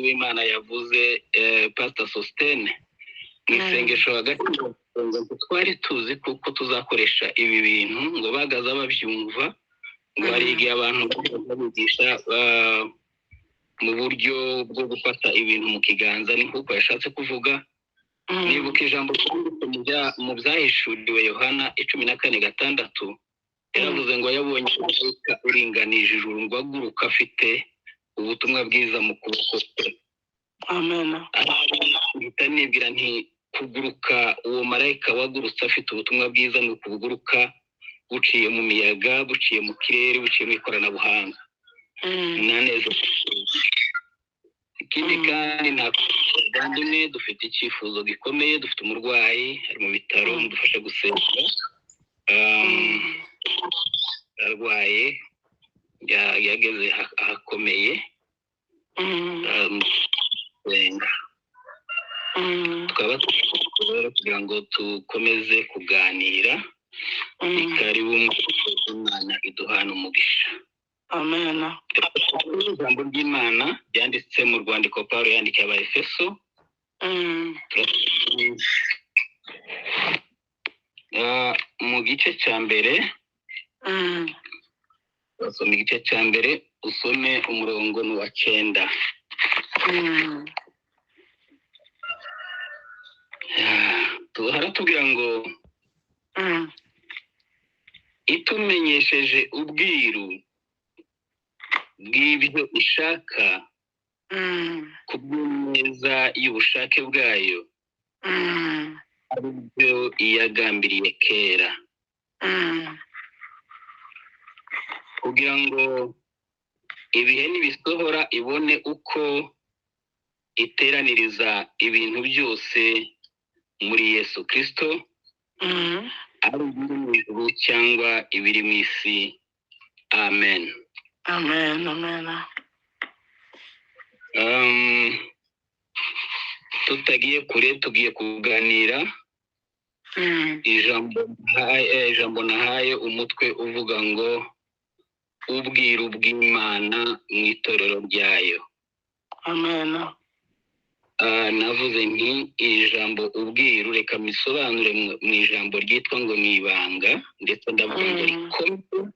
w'Imana yavuze, Pastor Sostene, mu isengesho hagati twari tuzi kuko tuzakoresha ibi bintu, ngo bagaza babyumva, ngo hari igihe abantu babigisha mu buryo bwo gufata ibintu mu kiganza, ni nk'uko yashatse kuvuga. Nibuka ijambo mu byahishuriwe Yohana 14:6, yaravuze ngo yabonye marayika uringanije ijuru ngo aguruka afite ubutumwa bwiza mu kuboko kwe. Amen. Mpita nibwira nti kuguruka uwo marayika wagurutse afite ubutumwa bwiza ni ukubuguruka buciye mu miyaga, buciye mu kirere, buciye mu ikoranabuhanga. Naneza. Ikindi kandi nta bavandimwe, dufite icyifuzo gikomeye, dufite umurwayi ari mu bitaro, mudufashe gusenga. Arwaye, yageze ahakomeye. Gusenga. Tukaba rero kugira ngo dukomeze kuganira. Karibu, Imana iduhana umugisha. Amen. Ijambo ry'Imana ryanditse mu rwandiko Pawulo yandikiye Abaefeso. Mu gice cya mbere, usome igice cya mbere, usome umurongo wa 9. Haratubwira ngo itumenyesheje ubwiru bw'ibyo ishaka kubw'ineza y'ubushake bwayo, aribyo yagambiriye kera, kugira ngo ibihe nibisohora ibone uko iteraniriza ibintu byose muri Yesu Kristo, ari ibiri mu ijuru cyangwa ibiri mu isi. Amen. Amen, amen. Tutagiye kure, tugiye kuganira ijambo nahaye umutwe uvuga ngo ubwiru bw'Imana mu itorero ryayo. Amen. Navuze nti iri jambo ubwiru reka misobanure mu ijambo ryitwa ngo ni ibanga, ndetse ndavuga ngo rikomeye,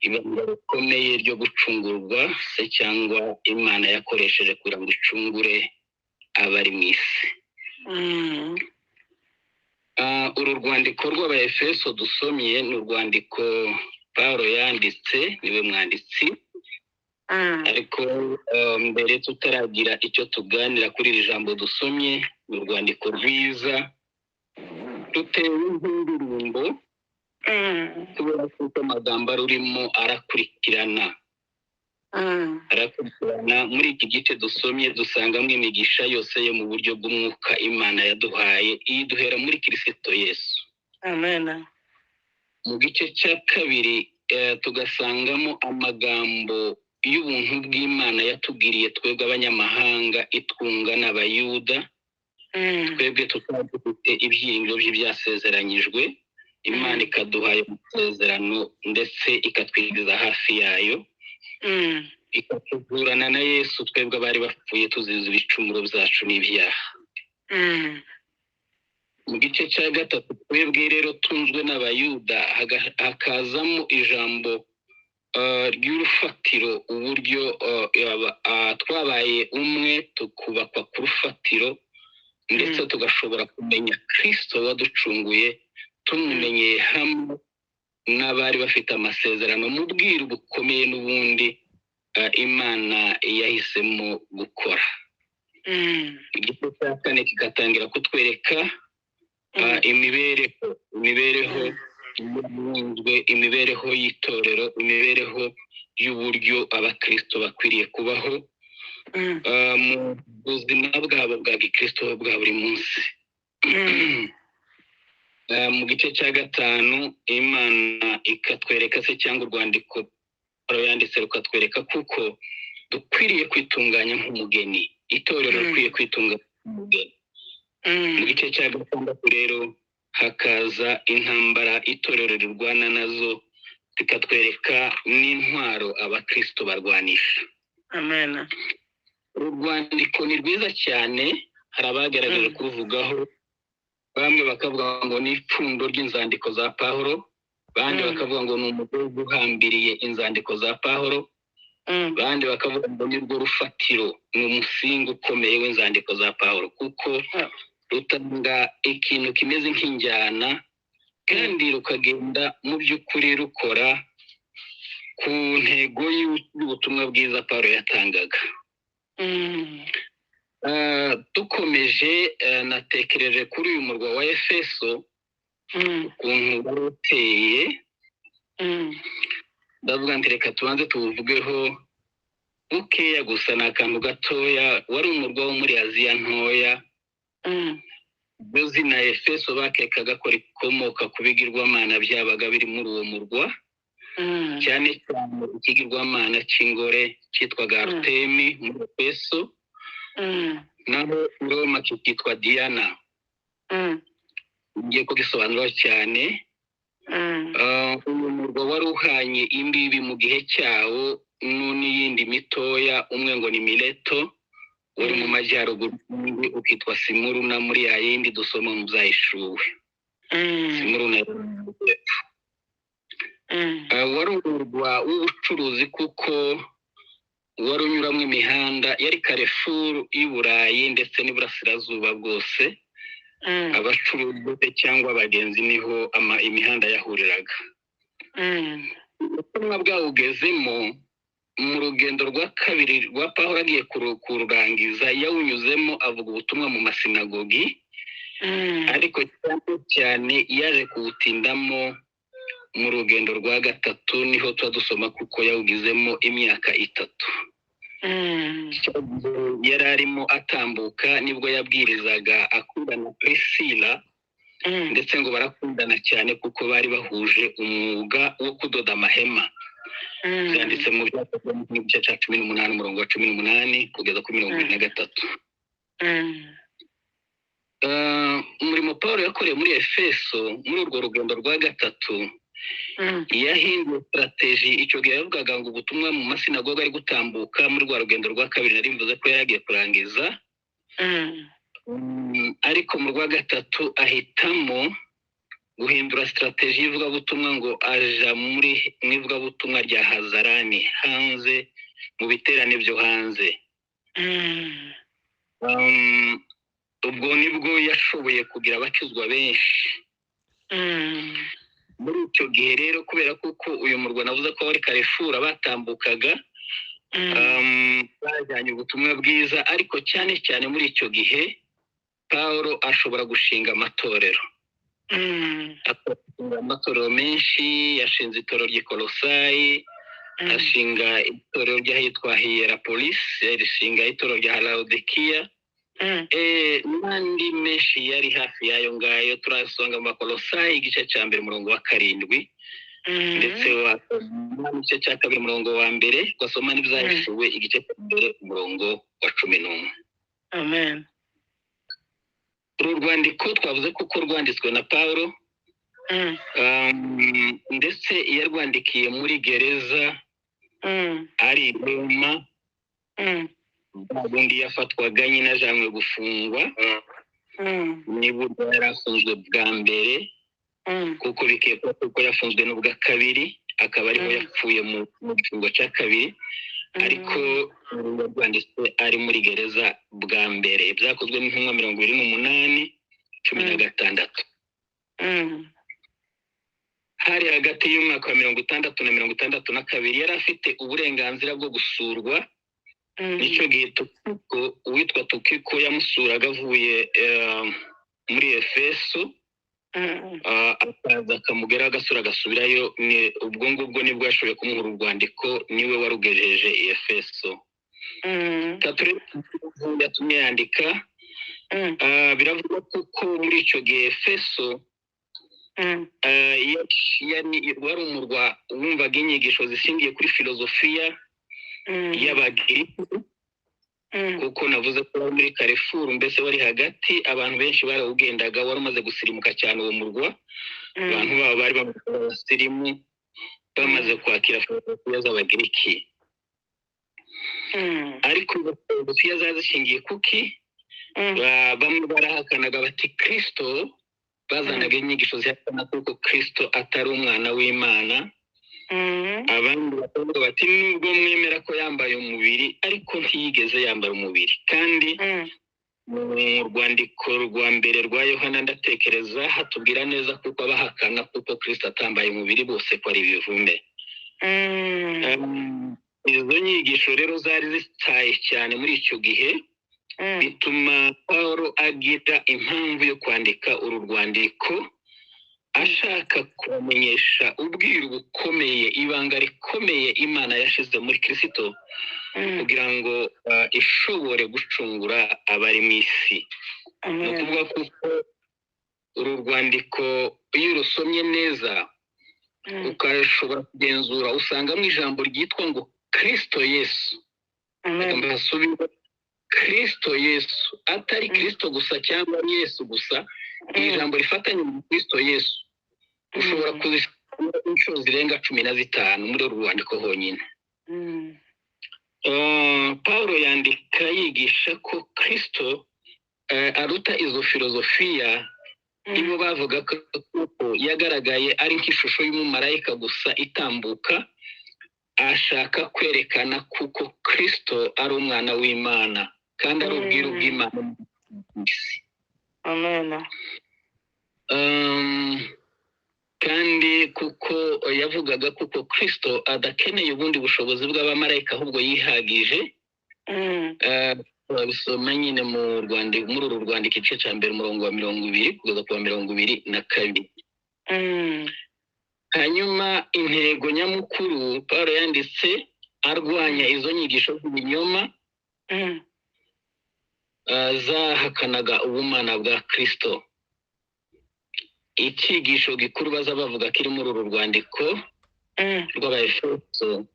ibanga rikomeye ryo gucungurwa se cyangwa Imana yakoresheje kugira ngo icungure abari mu isi. Uru rwandiko rw'Abaefeso dusomye ni urwandiko Pawulo yanditse, niwe mwanditsi. Ariko mbere tutaragira icyo tuganira kuri iri jambo dusomye, ni urwandiko rwiza rutewe nk'indirimbo, kubera ko amagambo arurimo arakurikirana. Arakurikirana. Muri iki gice dusomye dusangamo imigisha yose yo mu buryo bw'umwuka Imana yaduhaye, iduhera muri Kristo Yesu. Amen. Mu gice cya kabiri tugasangamo amagambo y'ubuntu bw'Imana yatugiriye twebwe abanyamahanga, itwunga n'Abayuda, twebwe tutari dufite ibyiringiro by'ibyasezeranyijwe, Imana ikaduha ayo masezerano ndetse ikatwigeza hafi yayo, ikatuvurana na Yesu twebwe abari bapfuye tuzize ibicumuro byacu n'ibyaha. Mu gice cya gatatu twebwe rero tunzwe n'Abayuda, hakazamo ijambo ry'urufatiro, uburyo twabaye umwe tukubakwa ku rufatiro, ndetse tugashobora kumenya Kristo waducunguye, tumumenyeye hamwe n'abari bafite amasezerano mu bwiru bukomeye n'ubundi Imana yahisemo gukora. Igice cya kane kigatangira kutwereka imibereho imibereho y'itorero, imibereho y'uburyo abakristo bakwiriye kubaho mu buzima bwabo bwa gikristo bwa buri munsi. Mu gice cya gatanu Imana ikatwereka se cyangwa urwandiko yanditse rukatwereka kuko dukwiriye kwitunganya nk'umugeni, itorero rikwiye kwitunganya nk'umugeni. Mu gice cya gatandatu rero hakaza intambara itorero rirwana nazo, rikatwereka n'intwaro abakristo barwanisha. Amen. Uru rwandiko ni rwiza cyane, hari abagerageje kuruvugaho, bamwe bakavuga ngo ni ipfundo ry'inzandiko za Pawulo, abandi bakavuga ngo ni umugozi uhambiriye inzandiko za Pawulo, abandi bakavuga ngo ni rwo rufatiro, ni umusingi ukomeye w'inzandiko za Pawulo, kuko rutanga ikintu kimeze nk'injyana kandi rukagenda mu by'ukuri rukora ku ntego y'ubutumwa bwiza Pawulo yatangaga. Dukomeje, natekereje kuri uyu murwa wa Efeso, ukuntu wari uteye. Ndavuga nti reka tubanze tuwuvugeho bukeya gusa, ni akantu gatoya. Wari umurwa wo muri Aziya Ntoya. Iryo zina Efeso bakekaga ko rikomoka ku bigirwamana byabaga biri muri uwo murwa, cyane cyane ikigirwamana cy'ingore cyitwaga Arutemi muri Efeso, naho i Roma kikitwa Diyana. Ngiye kugisobanura cyane. Uyu murwa wari uhanye imbibi mu gihe cyawo n'iyindi mitoya, umwe ngo ni Mileto uri mu majyaruguru, undi ukitwa Simuruna muri ya yindi dusoma mu Byahishuwe. Simuruna wari umurwa w'ubucuruzi kuko wari unyuramo imihanda yari Carrefour y'i Burayi ndetse n'iburasirazuba bwose. Abacuruzi cyangwa abagenzi niho imihanda yahuriraga. Ubutumwa bwawugezemo mu rugendo rwa kabiri rwa Pawulo agiye kururangiza, yawunyuzemo avuga ubutumwa mu masinagogi, ariko cyane cyane yaje kuwutindamo mu rugendo rwa gatatu, niho tuba dusoma kuko yawugizemo imyaka 3. Yari arimo atambuka nibwo yabwirizaga akundana na Priscilla, ndetse ngo barakundana cyane kuko bari bahuje umwuga wo kudoda amahema. Byanditse mu Byakozwe mu gice cya 18 umurongo wa 18 kugeza kuri 23. Umurimo Pawulo yakoreye muri Efeso muri urwo rugendo rwa gatatu, yahinduye strategy. Icyo gihe yavugaga ngo ubutumwa mu masinagoga ari gutambuka muri rwa rugendo rwa kabiri nari mvuze ko yari agiye kurangiza. Ariko mu rwa gatatu ahitamo guhindura strategy y'ivugabutumwa, ngo aja muri mu ivugabutumwa rya Hazarani, hanze mu biterane byo hanze. Ubwo nibwo yashoboye kugira abakizwa benshi. Muri icyo gihe rero, kubera kuko uyu murwa navuze ko wari Carrefour, batambukaga bajyanye ubutumwa bwiza, ariko cyane cyane muri icyo gihe Pawulo ashobora gushinga amatorero, ashinga amatorero menshi. Yashinze itorero ry'i Kolosayi, ashinga itorero ry'ahitwa Hiyerapolis, rishinga itorero rya Laodikiya, n'andi menshi yari hafi y'ayo ngayo. Turasanga mu Bakolosayi igice cya 1 umurongo wa 7, ndetse wasoma igice cya 2 umurongo wa 1, wasoma n'Ibyahishuwe igice cya 1 umurongo wa 11. Amen. Uru rwandiko twavuze kuko rwanditswe na Pawulo, ndetse yarwandikiye muri gereza ari i Roma, ubundi yafatwaga nyine ajanywe gufungwa. Nibwo yari afunzwe bwa mbere, kuko bikekwa kuko yafunzwe n'ubwa kabiri, akaba ariho yapfuye mu gifungo cya kabiri, ariko rwanditswe ari muri gereza bwa mbere. Byakozwe n'Intumwa 28:16. Hari hagati y'umwaka wa 60 na 62. Yari afite uburenganzira bwo gusurwa. Nicyo gihe Tukiko, uwitwa Tukiko, yamusuraga avuye muri Efeso, akaza akamugeraho agasura agasubirayo. Ubwo ngubwo nibwo yashoboye kumuha urwandiko, niwe warugejeje i Efeso. Yatumye yandika. Biravugwa kuko muri icyo gihe Efeso wari umurwa wumvaga inyigisho zishingiye kuri filozofiya y'Abagiriki, kuko navuze ko wari muri Carrefour, mbese wari hagati, abantu benshi barawugendaga, wari umaze gusirimuka cyane uwo murwa. Abantu babo bari bamaze kuba abasirimu, bamaze kwakira filozofiya z'Abagiriki. Ariko filozofiya zari zishingiye kuki? Bamwe barahakanaga bati Kristo, bazanaga inyigisho zihakana kuko Kristo atari umwana w'Imana. Abandi bakavuga bati nubwo mwemera ko yambaye umubiri, ariko ntiyigeze yambara umubiri. Kandi mu rwandiko rwa mbere rwa Yohana, ndatekereza hatubwira neza kuko abahakana kuko Kristo atambaye umubiri bose ko ari ibivume. Izo nyigisho rero zari zitaye cyane muri icyo gihe, bituma Paul agira impamvu yo kwandika uru rwandiko, ashaka kubamenyesha ubwiru bukomeye, ibanga rikomeye Imana yashize muri Kristo kugira ngo ishobore gucungura abari mu isi. Ni ukuvuga kuko uru rwandiko iyo urusomye neza, ukashobora kugenzura, usangamo ijambo ryitwa ngo Kristo Yesu. Reka mbasubire: Kristo Yesu, atari Kristo gusa cyangwa Yesu gusa. Iri jambo rifatanye mu Kristo Yesu ushobora kuzisoma inshuro zirenga 15 muri uru rwandiko honyine. Paul yandika yigisha ko Kristo aruta izo filozofiya. Ibo bavuga ko yagaragaye ari nk'ishusho y'umumarayika gusa itambuka, ashaka kwerekana kuko Kristo ari umwana w'Imana kandi ari ubwiru bw'Imana mu isi. Amen. Kandi kuko yavugaga kuko Kristo adakeneye ubundi bushobozi bw'abamarayika, ahubwo yihagije. Turabisoma nyine mu rwandiko, muri uru rwandiko, igice cya mbere, umurongo wa 20 kugeza ku wa 22. Hanyuma intego nyamukuru Paul yanditse arwanya izo nyigisho z'ibinyoma zahakanaga ubumana bwa Kristo. Icyigisho gikuru baza bavuga kiri muri uru rwandiko rw'Abaefeso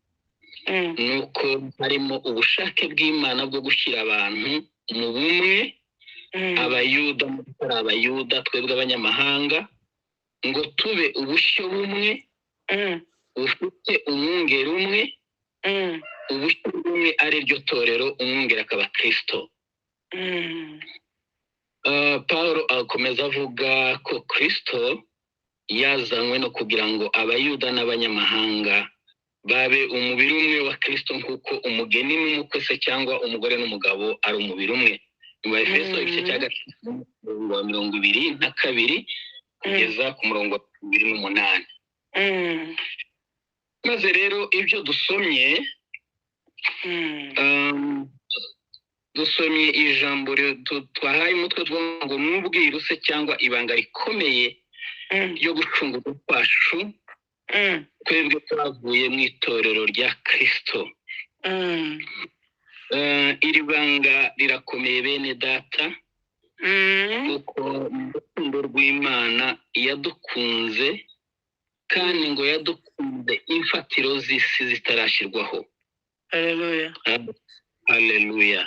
ni uko harimo ubushake bw'Imana bwo gushyira abantu mu bumwe, Abayuda n'abatari Abayuda, twebwe abanyamahanga, ngo tube ubushyo bumwe bufite umwungeri umwe, ubushyo bumwe ari ryo torero, umwungeri akaba Kristo. Paul akomeza avuga ko Kristo yazanywe no kugira ngo Abayuda n'abanyamahanga babe umubiri umwe wa Kristo, nk'uko umugeni n'umukwe se cyangwa umugore n'umugabo ari umubiri umwe. Mu Baefeso igice cya 3, umurongo wa 22 kugeza ku murongo wa 28. Maze rero ibyo dusomye, dusomye ijambo twahaye umutwe tuvuga ngo n'ubwiru se cyangwa ibanga rikomeye ryo gucungurwa kwacu, twebwe twavuye mu itorero rya Kristo. Iri banga rirakomeye, bene data, kuko mu rukundo rw'Imana yadukunze, kandi ngo yadukunze imfatiro z'isi zitarashyirwaho. Haleluya. Haleluya.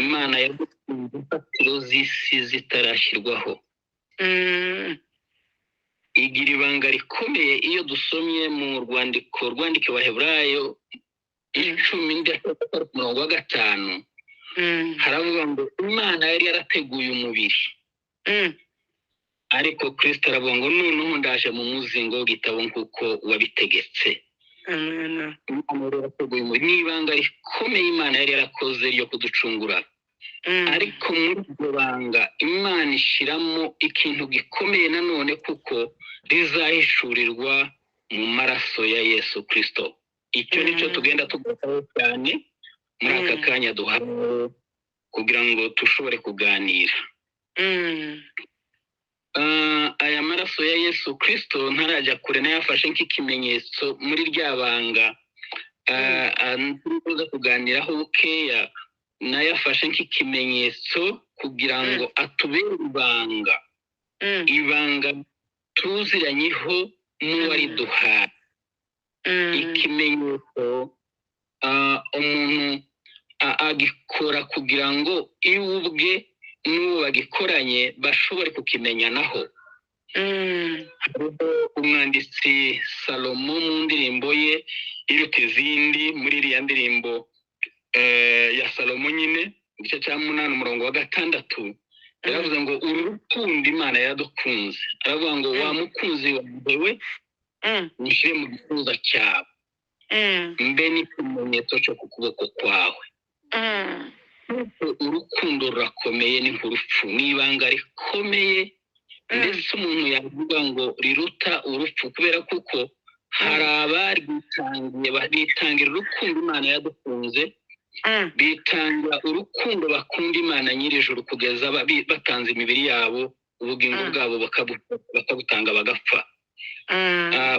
Imana yadukunze imfatiro z'isi zitarashyirwaho. Igira ibanga rikomeye. Iyo dusomye mu rwandiko rwandikiwe Abaheburayo 10, ndetse ku murongo wa 5, haravuga ngo Imana yari yarateguye umubiri, ariko Kristo aravuga ngo noneho ndaje mu muzingo w'igitabo nk'uko wabitegetse. Amen. Imana yari yarateguye umubiri. Ni ibanga rikomeye Imana yari yarakoze ryo kuducungura. Ariko muri iryo banga Imana ishyiramo ikintu gikomeye nanone, kuko rizahishurirwa mu maraso ya Yesu Kristo. Icyo nicyo tugenda tugarukaho cyane muri aka kanya duhawe kugira ngo dushobore kuganira. Aya maraso ya Yesu Kristo, ntarajya kure, nayafashe nk'ikimenyetso muri rya banga turi kuganiraho bukeya. Nayafashe nk'ikimenyetso kugira ngo atubere ibanga, ibanga tuziranyeho n'uwariduhaye. Ikimenyetso umuntu agikora kugira ngo iwe ubwe n'uwo bagikoranye bashobore kukimenyanaho. Hariho umwanditsi Salomo, mu ndirimbo ye iruta izindi, muri iriya ndirimbo Ya Salomo nyine, igice cya 8 umurongo wa 6, yaravuze ngo uru rukundo Imana yaradukunze, aravuga ngo wa mukunzi wawe we, mushyire mu gituza cyawe, mbe n'ikimenyetso cyo ku kuboko kwawe. Urukundo rurakomeye, ni nk'urupfu, ni ibanga rikomeye, ndetse umuntu yavuga ngo riruta urupfu, kubera kuko hari abarwitangiye, bitangira urukundo Imana yadukunze, bitangira urukundo bakunda Imana nyir'ijuru kugeza batanze imibiri yabo, ubugingo bwabo bakabutanga bagapfa.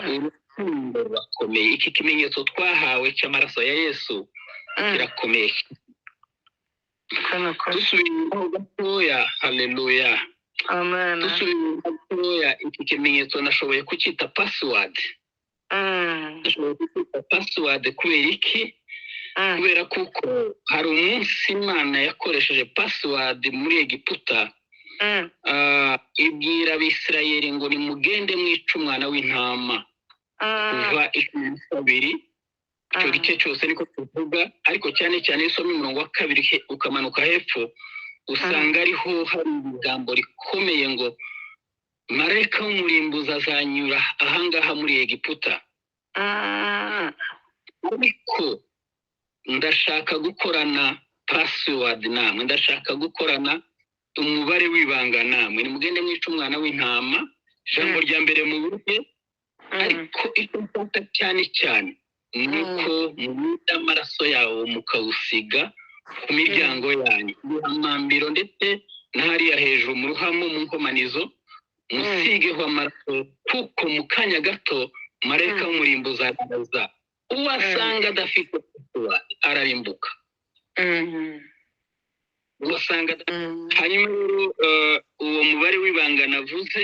Urukundo rurakomeye. Iki kimenyetso twahawe cy'amaraso ya Yesu kirakomeye. Dusubiye inyuma gatoya, haleluya. Amen. Dusubiye inyuma gatoya, iki kimenyetso nashoboye kucyita password. Nashoboye kucyita password kubera iki? Kubera kuko hari umunsi Imana yakoresheje password muri Egiputa, ibwira Abisirayeli ngo nimugende mwice umwana w'intama. Kuva 12, icyo gice cyose niko tuvuga, ariko cyane cyane iyo usomye umurongo wa 2 ukamanuka hepfo, usanga ariho hari ijambo rikomeye ngo marayika w'umurimbuzi azanyura ahangaha muri Egiputa. Ariko ndashaka gukorana password namwe, ndashaka gukorana umubare w'ibanga namwe, nimugende mwice umwana w'intama, ijambo rya mbere mu buryo, ariko icyo mfata cyane cyane ni uko mubita amaraso yawo mukawusiga ku miryango yanyu, amambiro ndetse n'ahariya hejuru mu ruhamo mu nkomanizo, musigeho amaraso, kuko mu kanya gato marayika w'umurimbuzi araza, uwo asanga adafite ararimbuka. Ugasanga hanyuma rero uwo mubare w'ibanga navuze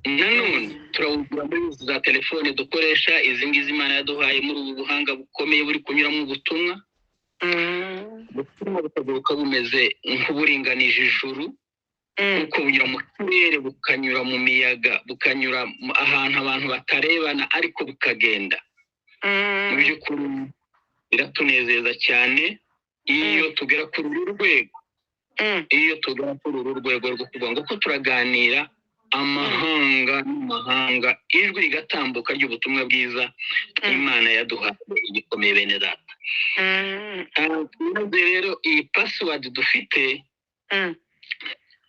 nanone turawugura muri za telefone dukoresha, izi ngizi Imana yaduhaye muri ubu buhanga bukomeye buri kunyuramo ubutumwa. Ubutumwa bukaguruka bumeze nk'uburinganije ijuru, kuko bunyura mu kirere, bukanyura mu miyaga, bukanyura ahantu abantu batarebana, ariko bukagenda. Mu by'ukuri biratunezeza cyane iyo tugera kuri uru rwego, iyo tugera kuri uru rwego rwo kuvuga ngo ko turaganira amahanga n'amahanga, ijwi rigatambuka ry'ubutumwa bwiza Imana yaduhaye igikomeye, bene data. Maze rero iyi password dufite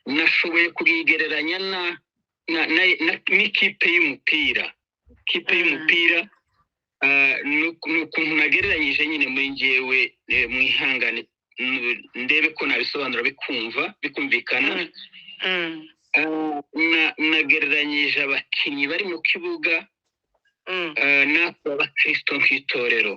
nashoboye kuyigereranya n'ikipe y'umupira. Ikipe y'umupira ni ukuntu nagereranyije nyine muri njyewe, mwihangane ndebe ko nabisobanura bikumva bikumvikana. Nagereranyije abakinnyi bari mu kibuga natwe abakristo nk'itorero,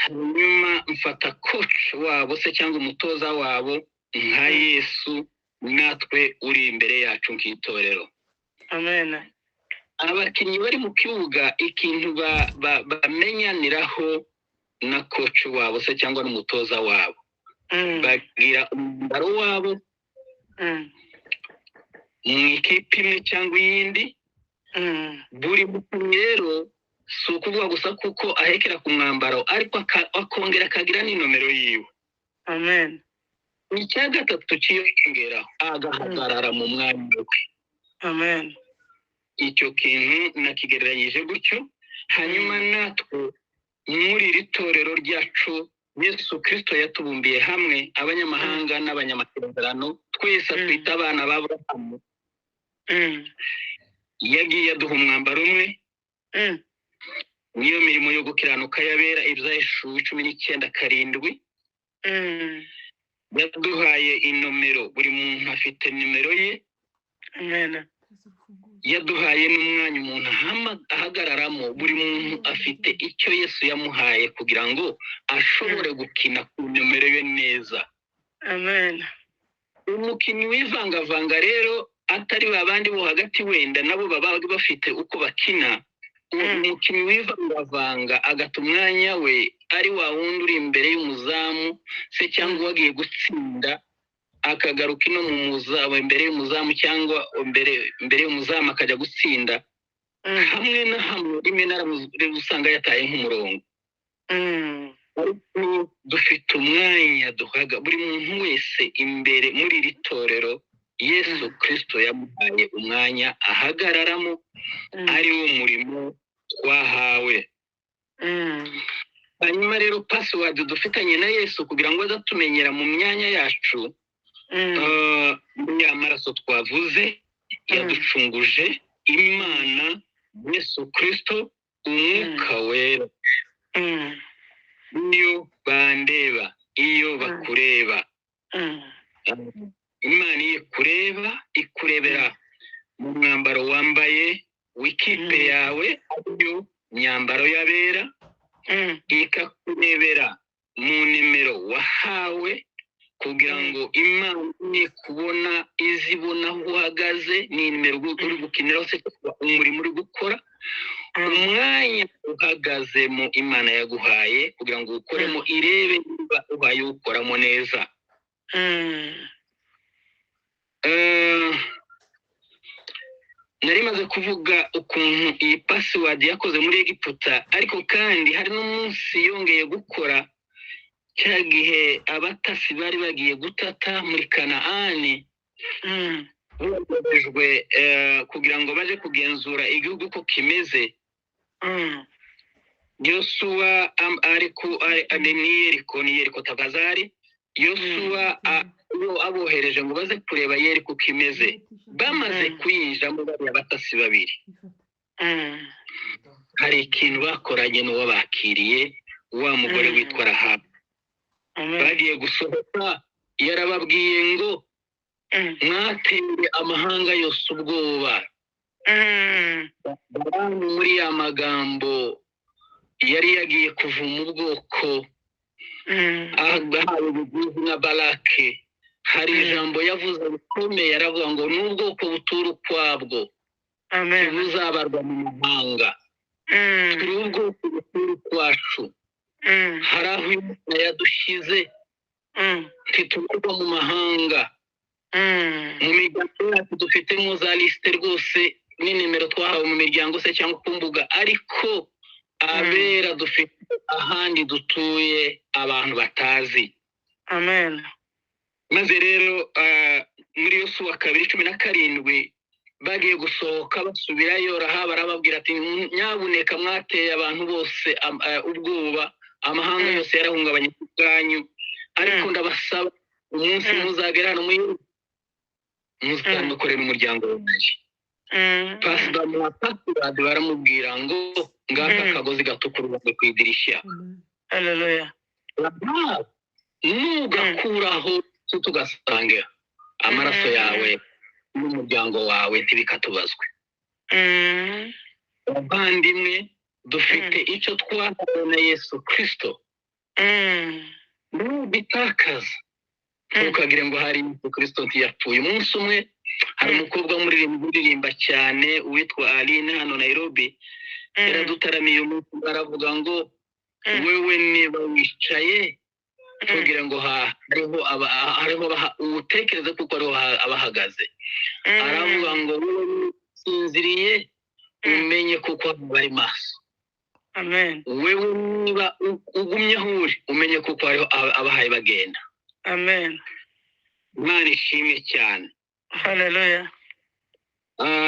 hanyuma mfata coach wabo se cyangwa umutoza wabo nka Yesu natwe uri imbere yacu nk'itorero. Amen. Abakinnyi bari mu kibuga ikintu bamenyaniraho na coach wabo se cyangwa n'umutoza wabo, bagira umubaro wabo mu ikipe imwe cyangwa iyindi. Buri mukinnyi rero si ukuvuga gusa kuko ahekera ku mwambaro, ariko akongera akagira n'inomero yiwe. Amen. Icya gatatu cyiyongeraho, agahagarara mu mwanya we. Amen. Icyo kintu nakigereranyije gutyo. Hanyuma natwe muri iri torero ryacu Yesu Kristo yatubumbiye hamwe, abanyamahanga n'abanyamasezerano, twese twita abana ba Aburahamu. Yagiye aduha umwambaro umwe, niyo mirimo yo gukiranuka yabera, Ibyahishuwe 19:7. Yaduhaye inomero, buri muntu afite nimero ye. Amen. Yaduhaye n'umwanya umuntu ahagararamo, buri muntu afite icyo Yesu yamuhaye kugira ngo ashobore gukina ku nomero ye neza. Amen. Umukinnyi wivangavanga rero atari babandi bo hagati, wenda nabo baba bafite uko bakina. Umukinnyi wivangavanga agata umwanya we, ari wa wundi uri imbere y'umuzamu se cyangwa uwagiye gutsinda, akagaruka ino mu muzamu, imbere y'umuzamu cyangwa imbere y'umuzamu akajya gutsinda. Hamwe na hamwe rimwe na rimwe usanga yataye nk'umurongo. Ariko dufite umwanya duhaga buri muntu wese imbere muri iri torero. Yesu Kirisito yamuhaye umwanya ahagararamo, ari wo murimo twahawe. Hanyuma rero password dufitanye na Yesu kugira ngo azatumenyera mu myanya yacu, muri ya maraso twavuze yaducunguje, Imana, Yesu Kirisito, Umwuka Wera. Iyo bandeba, iyo bakureba, Imana iyo ikureba, ikurebera mu mwambaro wambaye w'ikipe yawe, ariyo myambaro y'abera, ikakurebera mu nimero wahawe, kugira ngo Imana nikubona izibona aho uhagaze, ni nimero uri gukiniraho se, umurimo uri gukora, umwanya uhagazemo Imana yaguhaye kugira ngo uwukoremo, irebe niba ubaye uwukoramo neza. Nari maze kuvuga ukuntu iyi password yakoze muri Egiputa, ariko kandi hari n'umunsi yongeye gukora, cya gihe abatasi bari bagiye gutata muri Kanaani, boherejwe kugira ngo baje kugenzura igihugu uko kimeze. Yosuwa ari ku ni Yeriko, ni Yeriko tafadhali. Yosuwa yo abohereje ngo baze kureba Yeriko uko imeze. Bamaze kuyinjiramo, bariya batasi babiri, hari ikintu bakoranye n'uwabakiriye, wa mugore witwa Rahabu. Bagiye gusohoka, yarababwiye ngo: "Mwateye amahanga yose ubwoba." Balamu muri ya magambo yari yagiye kuvuma ubwoko, ahawe ubuguzi na Balake, hari ijambo yavuze rikomeye, aravuga ngo: "N'ubwoko butura ukwabwo ntibuzabarwa mu mahanga." Turi ubwoko butura ukwacu. Hari aho Imana yadushyize, ntitubarwa mu mahanga. Mu miryango yacu dufitemo za lisite rwose n'inimero twahawe mu miryango se cyangwa ku mbuga, ariko abera dufite ahandi dutuye abantu batazi. Amen. Maze rero muri Yosuwa 2:17, bagiye gusohoka basubirayo, Rahabu arababwira ati: "Nyabuneka, mwateye abantu bose ubwoba, amahanga yose yarahungabanye ku bwanyu, ariko ndabasaba umunsi muzagera hano muri muzamukorera umuryango wanjye." Bamuha password, baramubwira ngo: "Ngaka akagozi gatukura ubone ku idirishya." Hallelujah. Rahabu, nugakuraho tugasanga amaraso yawe n'umuryango wawe ntibikatubazwe. Abavandimwe, dufite icyo twahawe na Yesu Kirisito. Nubitakaza, ntukagire ngo hari Yesu Kirisito ntiyapfuye. Umunsi umwe hari umukobwa w'umuririmbyi uririmba cyane witwa Aline hano Nairobi, yaradutaramiye umunsi umwe, aravuga ngo: "Wewe niba wicaye, ntugire ngo hariho hariho utekereze kuko hariho abahagaze." Aravuga ngo: "Wowe usinziriye, umenye kuko bari maso." Amen. Wewe niba ugumye aho uri, umenye kuko hariho abahaye bagenda. Amen. Imana ishimwe cyane. Hallelujah.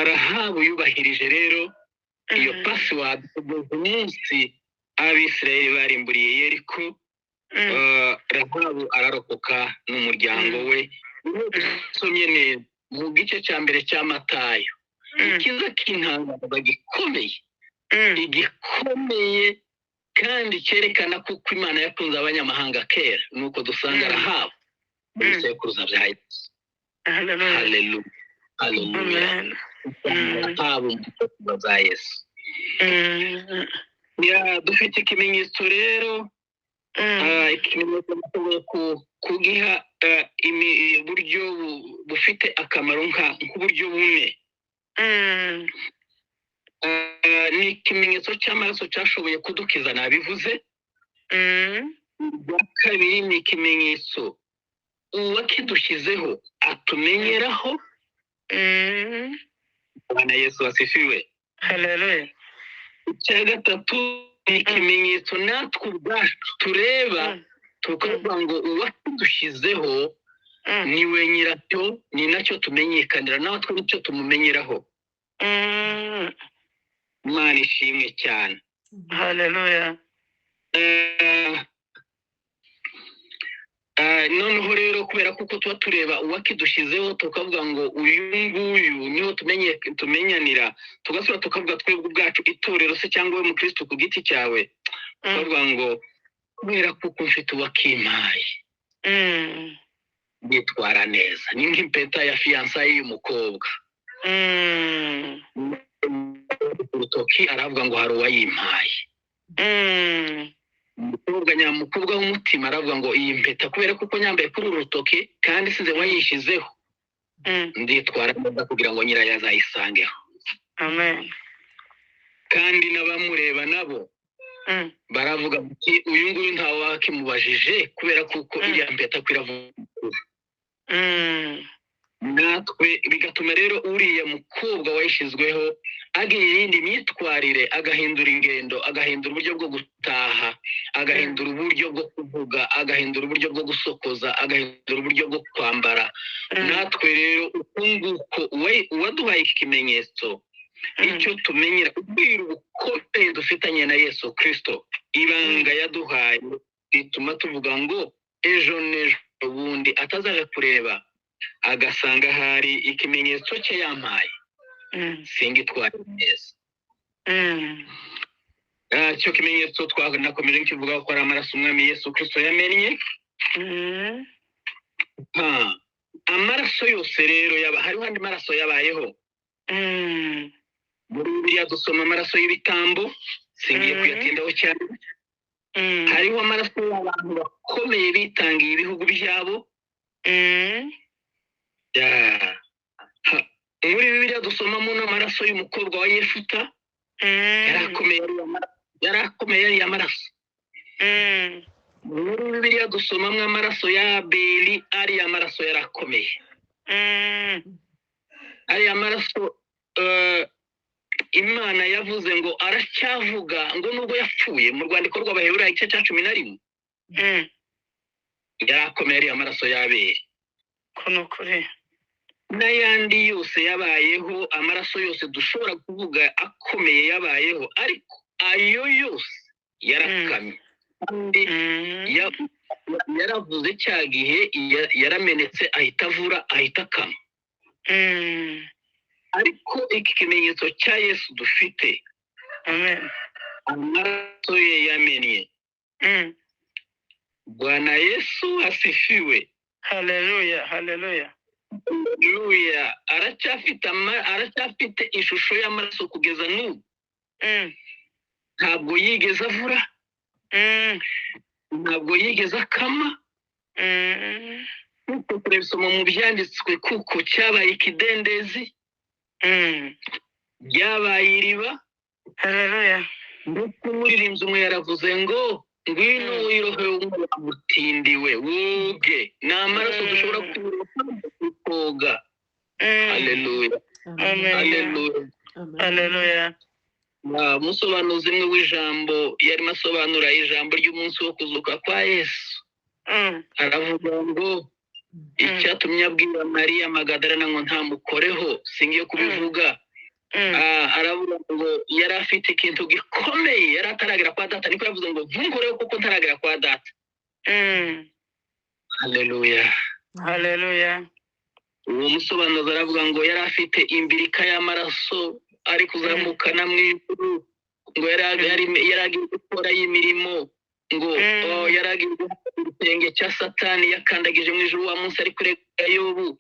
Rahabu yubahirije rero iyo password kugeza umunsi Abisirayeli barimburiye Yeriko. Rahabu ararokoka n'umuryango we. Iyo dusomye neza mu gice cya mbere cya Matayo, ikiza k'intangaza gikomeye, igikomeye kandi cyerekana ko uko Imana yakunze abanyamahanga kera, nuko dusanga Rahabu mu bisekuruza bya Yesu. Hallelujah. Haleluya, haleluya! Amen. Rahabu mu bisekuruza bya Yesu. Ya, dufite ikimenyetso rero. Ikimenyetso nashoboye kugiha uburyo bufite akamaro nk'uburyo bune. Ni ikimenyetso cy'amaraso cyashoboye kudukiza, nabivuze. Ubwa kabiri ni ikimenyetso uwakidushyizeho atumenyeraho. Bwana Yesu asifiwe! Hallelujah. Icya gatatu Ni ikimenyetso natwe ubwacu tureba, tukavuga ngo uwakidushyizeho niwe nyiracyo, ni nacyo tumenyekanira, natwe nicyo tumumenyeraho. Imana ishimwe cyane. Haleluya. Noneho rero kubera kuko tuba tureba uwakidushyizeho, tukavuga ngo uyu nguyu niho tumenyanira, tugasubira tukavuga twebwe ubwacu itorero se cyangwa we mukristo ku giti cyawe, tukavuga ngo kubera kuko mfite uwakimpaye nitwara neza. Ni nk'impeta ya fiançailles y'umukobwa, urutoki, aravuga ngo hari uwayimpaye. Umukobwa nyamukobwa w'umutima aravuga ngo iyi mpeta, kubera kuko nyambaye kuri uru rutoki kandi size wayishyizeho, nditwara neza kugira ngo nyirayo azayisangeho. Amen. Kandi n'abamureba nabo baravuga bati uyu nguyu ntawe wakimubajije, kubera kuko iriya mpeta ko iravuga. Natwe bigatuma rero uriya mukobwa wayishyizweho agira iyindi myitwarire, agahindura ingendo, agahindura uburyo bwo gutaha, agahindura uburyo bwo kuvuga, agahindura uburyo bwo gusokoza, agahindura uburyo bwo kwambara. Natwe rero uku nguko uwaduhaye iki kimenyetso, icyo tumenyera ubwiru bukomeye dufitanye na Yesu Kristo, ibanga yaduhaye rituma tuvuga ngo ejo n'ejo bundi atazaja kureba agasanga hari ikimenyetso cye yampaye, singitware neza. Icyo kimenyetso twanakomeje nkivuga ko ari amaraso umwami Yesu Kristo yamennye. Amaraso yose rero yaba hariho andi maraso yabayeho. Muri Bibiliya dusoma amaraso y'ibitambo, singiye kuyatindaho cyane. Hariho amaraso y'abantu bakomeye bitangiye ibihugu byabo. Ya. Muri Bibiliya dusomamo n'amaraso y'umukobwa wa Yefuta. Yari akomeye yari akomeye ariya maraso. Muri Bibiliya dusomamo amaraso ya Abeli, ariya maraso yarakomeye, ariya maraso Imana yavuze ngo aracyavuga ngo nubwo yapfuye, mu rwandiko rw'Abaheburayo igice cya 11. Yari akomeye ariya maraso ya Abeli. Ko ni ukuri. N'ayandi yose yabayeho, amaraso yose dushobora kuvuga akomeye yabayeho, ariko ayo yose yarakamye. Kandi yaravuze cya gihe yaramenetse, ahita avura, ahita akama. Ariko iki kimenyetso cya Yesu dufite, Amen. amaraso ye yamennye. Bwana Yesu asifiwe. Haleluya, haleluya. Haleluya. Aracyafite ishusho y'amaraso kugeza n'ubu. Ntabwo yigeze avura, ntabwo yigeze akama. Nkuko turabisoma mu byanditswe, kuko cyabaye ikidendezi, ryabaye iriba. Haleluya. Ndetse umuririmbyi umwe yaravuze ngo ngwino wirohe mutindiwe woge. Ni amaraso dushobora kwiroha koga. Haleluya. Amen. Haleluya. Haleluya. Umusobanuzi umwe w'ijambo yarimo asobanura ijambo ry'umunsi wo kuzuka kwa Yesu, aravuga ngo icyatumye abwira Mariya Magadalena ngo ntamukoreho, singiye kubivuga. Aravuga ngo yari afite ikintu gikomeye, yari ataragera kwa Data, niko yavuze ngo ntunkoreho kuko ntaragera kwa Data. Haleluya. Haleluya. Uwo musobanuzi aravuga ngo yari afite imbirika y'amaraso ari kuzamukana mu ijuru, ngo yari agiye gukora imirimo, ngo oh, yari agiye gukora igitenge cya Satani yakandagije mu ijuru wa munsi ari kurega Yobu.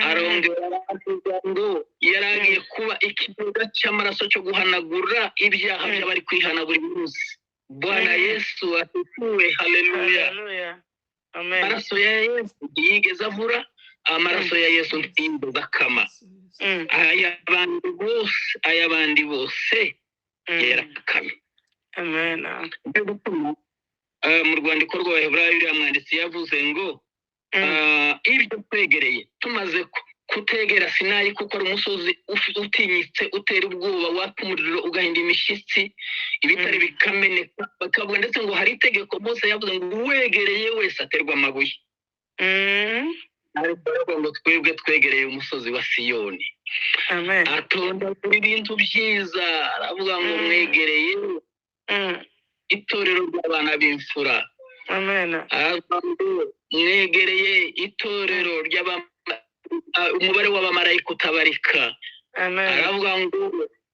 Arongera aravuga ngo yari agiye kuba ikigega cy'amaraso cyo guhanagura ibyaha by'abari kwihana buri munsi. Bwana Yesu asifiwe. Haleluya. Haleluya. Amen. Amaraso ya Yesu ntiyigeze avura, amaraso ya Yesu ntiyigeze akama. Ay'abandi bose, ay'abandi bose yarakamye. Amen. Nicyo gituma, mu rwandiko rw'Abaheburayo uriya mwanditsi yavuze ngo ibyo twegereye tumaze Kutegera Sinayi kuko ari umusozi utinyitse, utera ubwoba, waka umuriro ugahinda imishyitsi, ibitare bikameneka. Bakavuga ndetse ngo hari itegeko Mose yavuze ngo uwegereye wese aterwa amabuye. Ariko baravuga ngo twebwe twegereye umusozi wa Siyoni. Amen. Atonda ibintu byiza, aravuga ngo mwegereye itorero ry'abana b'imfura. Amen. Aravuga ngo mwegereye itorero umubare w'abamarayika utabarika. Amen. Aravuga ngo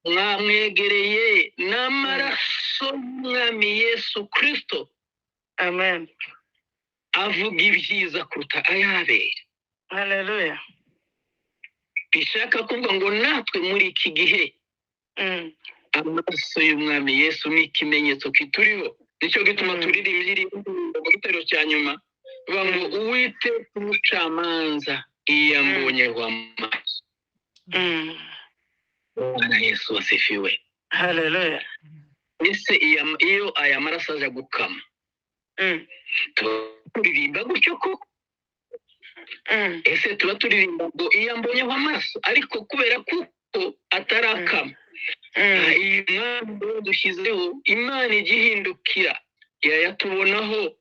mwamwegereye n'amaraso y'Umwami Yesu Kristo. Amen. Avuga ibyiza kuruta ayabera. Hallelujah. Bishaka kuvuga ngo natwe muri iki gihe amaraso y'Umwami Yesu ni ikimenyetso kituriho. Nicyo gituma turirimba iri mu gitero cya nyuma bivuga ngo Uwiteka umucamanza iyo ambonyeho amaso. Bwana Yesu wasifiwe. Hallelujah. Ese iyo aya maraso aja gukama, tuba turirimba gutyo koko? Ese tuba turirimba ngo iyo ambonyeho amaso? Ariko kubera kuko atarakama, iyi mwami dushyizeho, Imana igihindukira yayatubonaho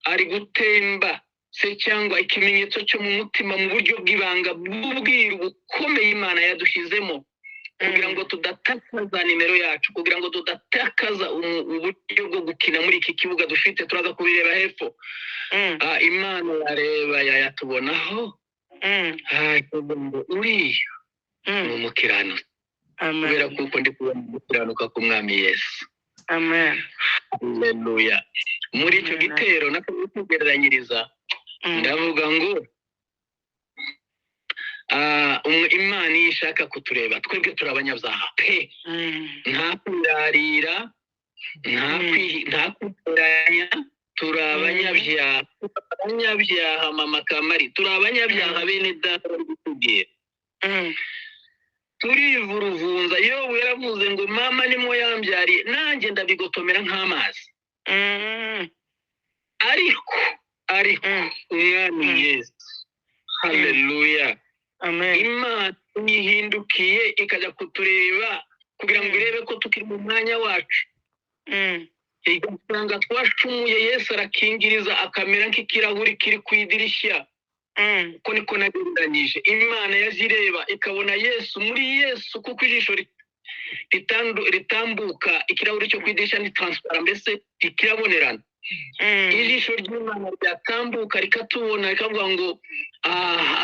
ari gutemba se, cyangwa ikimenyetso cyo mu mutima mu buryo bw'ibanga bw'ubwiru bukomeye Imana yadushyizemo kugira ngo tudatakaza nimero yacu, kugira ngo tudatakaza uburyo bwo gukina muri iki kibuga dufite. Turaza kubireba hepfo. Imana yareba yayatubonaho, ikavuga ngo uriya ni umukiranutsi, kubera kuko ndi kubona gukiranuka k'Umwami Yesu. Amen. Haleluya. Muri icyo Amen. gitero nako kugereranyiriza, ndavuga ngo Imana iyo ishaka kutureba, twebwe turi abanyabyaha pe. Nta kwirarira, nta kwiteranya, turi abanyabyaha, abanyabyaha mama Kamari, turi abanyabyaha bene data bari kutubwira. Turivuruvunza. Yobu yaravuze ngo mama nimwo yambyariye, nanjye ndabigotomera nk'amazi. Ariko Umwami Yesu, haleluya. Amen. Imana ihindukiye ikajya kutureba kugira ngo irebe ko tukiri mu mwanya wacu, igasanga twacumuye. Yesu arakingiriza akamera nk'ikirahuri kiri ku idirishya. Uko niko nagereranyije. Imana yaje ireba ikabona Yesu muri Yesu, kuko ijisho ritambuka ikirahuri cyo ku idirishya ni transparent, mbese kirabonerana. Ijisho ry'Imana ryatambuka rikatubona, rikavuga ngo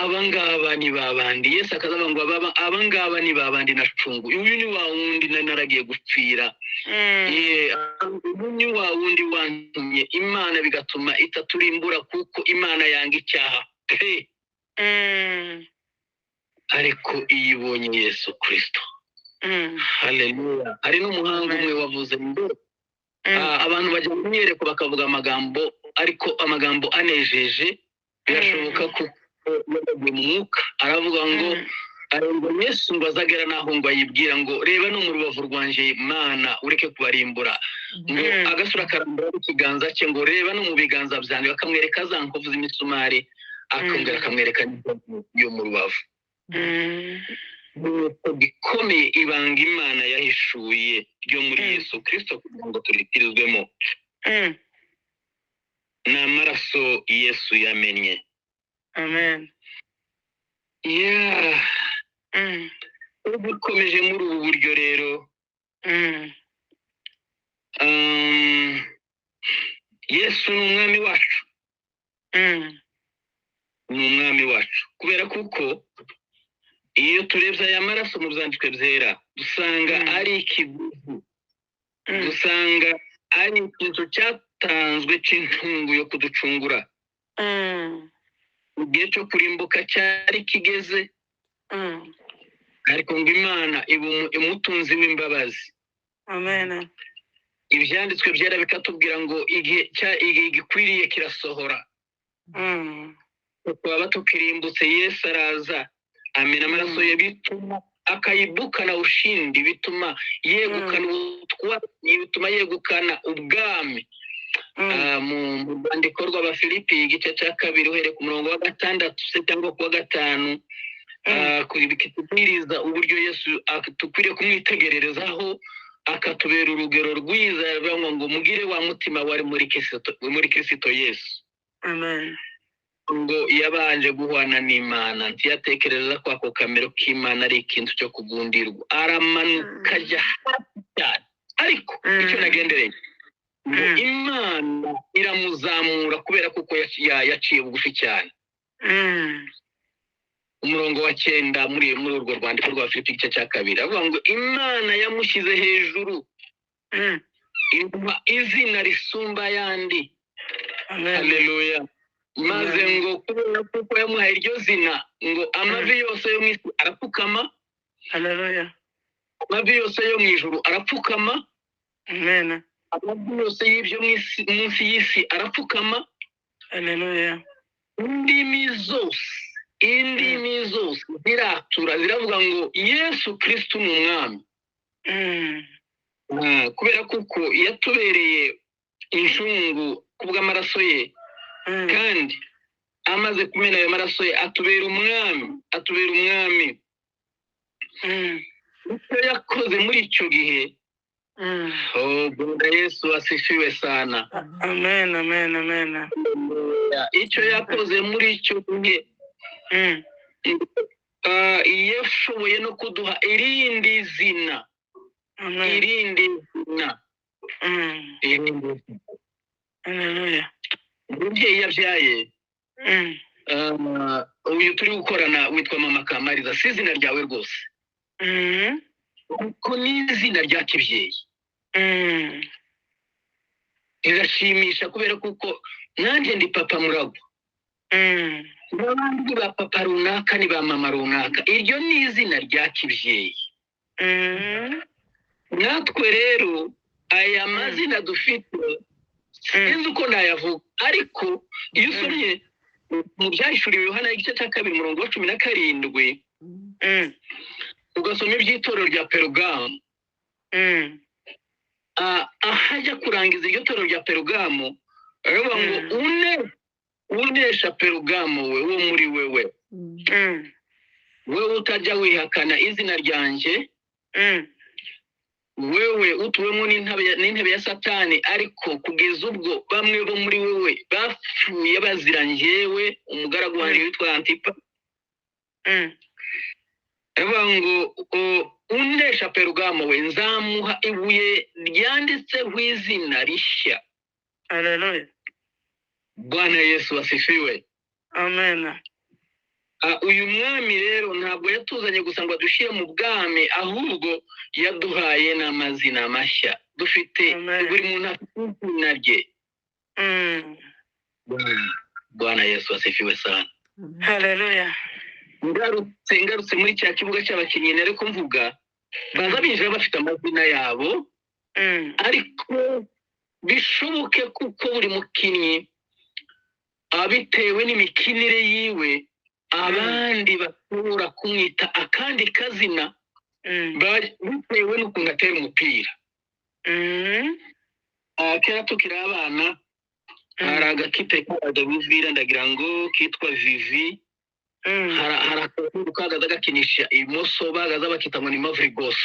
abangaba ni babandi. Yesu akazavuga ngo abangaba ni babandi nacunguye, uyu ni wa wundi nari naragiye gupfira, uyu ni wa wundi wantumye. Imana bigatuma itaturimbura, kuko Imana yanga icyaha pe. Ariko iyo ibonye Yesu Kristo, haleluya. Hari n'umuhanga umwe wavuze ngo abantu bajya mu myereko bakavuga amagambo, ariko amagambo anejeje birashoboka ko yabagiye mu mwuka. Aravuga ngo aremba Yesu ngo azagera naho ngo ayibwira ngo reba no mu rubavu rwanjye Mana, ureke kubarimbura. Ngo agasura akarambura ikiganza cye ngo reba no mu biganza byanjye, bakamwereka za nkovu z'imisumari, akongera akamwereka n'inkovu yo mu rubavu. Ikimenyetso gikomeye, ibanga Imana yahishuye ryo muri Yesu Kristo kugira ngo turikirizwemo, ni amaraso Yesu yamennye. Amen. Yeah. Dukomeje muri ubu buryo rero, Yesu ni umwami wacu. Ni umwami wacu kubera kuko iyo turebye aya maraso mu byanditswe byera, dusanga ari ikiguzi, dusanga ari ikintu cyatanzwe cy'intungu yo kuducungura. Igihe cyo kurimbuka cyari kigeze, ariko ngo Imana iba umutunzi w'imbabazi. Amen. Ibyanditswe byera bikatubwira ngo igihe gikwiriye kirasohora. Twaba tukirimbutse, Yesu araza amena amaraso ye, bituma akayibukana ushindi, bituma yegukana ubutwari, bituma yegukana ubwami. Mu rwandiko rw'Abafilipi igice cya 2 uhereye ku murongo wa 6 se cyangwa ku wa 5, Kitubwiriza uburyo Yesu dukwiriye kumwitegererezaho, akatubera urugero rwiza. Yavuga ngo mugire wa mutima wari muri Kristo Yesu. Amen. Ngo yabanje guhwana n'Imana, ntiyatekereza ko ako kamero k'Imana ari ikintu cyo kugundirwa, aramanuka ajya hasi cyane. Ariko icyo nagendereye ngo Imana iramuzamura kubera kuko yaciye bugufi cyane. Umurongo wa 9 muri urwo rwandiko rwa Filipi igice cya 2 avuga ngo Imana yamushyize hejuru, imuha izina risumba ayandi. Haleluya. Maze ngo kubera kuko yamuhaye iryo zina, ngo amavi yose yo mu isi arapfukama. Haleluya. Amavi yose yo mu ijuru arapfukama. Amen. Amavi yose y'ibyo munsi y'isi arapfukama. Haleluya. Indimi zose ziratura ziravuga ngo Yesu Kristo ni umwami. Kubera kuko yatubereye inshungu kubw'amaraso ye, kandi amaze kumena ayo maraso ye atubera umwami, atubera umwami. Icyo yakoze muri icyo gihe. Oh, Bwana Yesu asifiwe sana. Amen, amen, amen. Icyo yakoze muri icyo gihe, yashoboye no kuduha irindi zina. Irindi zina. Haleluya. Umubyeyi yabyaye uyu turi gukorana witwa Mama Kamariza, si izina ryawe rwose, kuko ni izina rya kibyeyi. Rirashimisha kubera kuko nanjye ndi papa Muragwa, n'abandi ba papa runaka ni ba mama runaka, iryo ni izina rya kibyeyi. Natwe rero aya mazina dufite sinzi uko nayavuga, ariko iyo usomye mu Byahishuriwe Yohana igice cya 2 umurongo wa 17, ugasoma iby'itorero rya Perugamo, ahajya kurangiza iryo torero rya Perugamo aravuga ngo unesha Perugamo we wo muri wewe, wewe utajya wihakana izina ryanjye, wewe utuwemo n'intebe ya Satani, ariko kugeza ubwo bamwe bo muri wewe bapfuye bazira njyewe umugaragu wanjye witwa Antipa. Aravuga ngo unesha Perugamo we nzamuha ibuye ryanditseho izina rishya. Haleluya. Bwana Yesu asifiwe. Amen. Uyu mwami rero ntabwo yatuzanye gusa ngo adushyire mu bwami, ahubwo yaduhaye n'amazina mashya. Dufite buri muntu afite izina rye. Bwana Yesu asifiwe sana. Haleluya. Ngarutse muri cya kibuga cy'abakinnyi nari kumvuga, baza binjira bafite amazina yabo, ariko bishoboke kuko buri mukinnyi abitewe n'imikinire yiwe, abandi bashobora kumwita akandi kazina bitewe n'ukuntu atera umupira. Kera tukiri abana hari agakipe kabaga Buvira, ndagira ngo kitwa Vivi. Hari akantu kagaza gakinisha imoso, bagaza bakita ngo ni Mavrigos.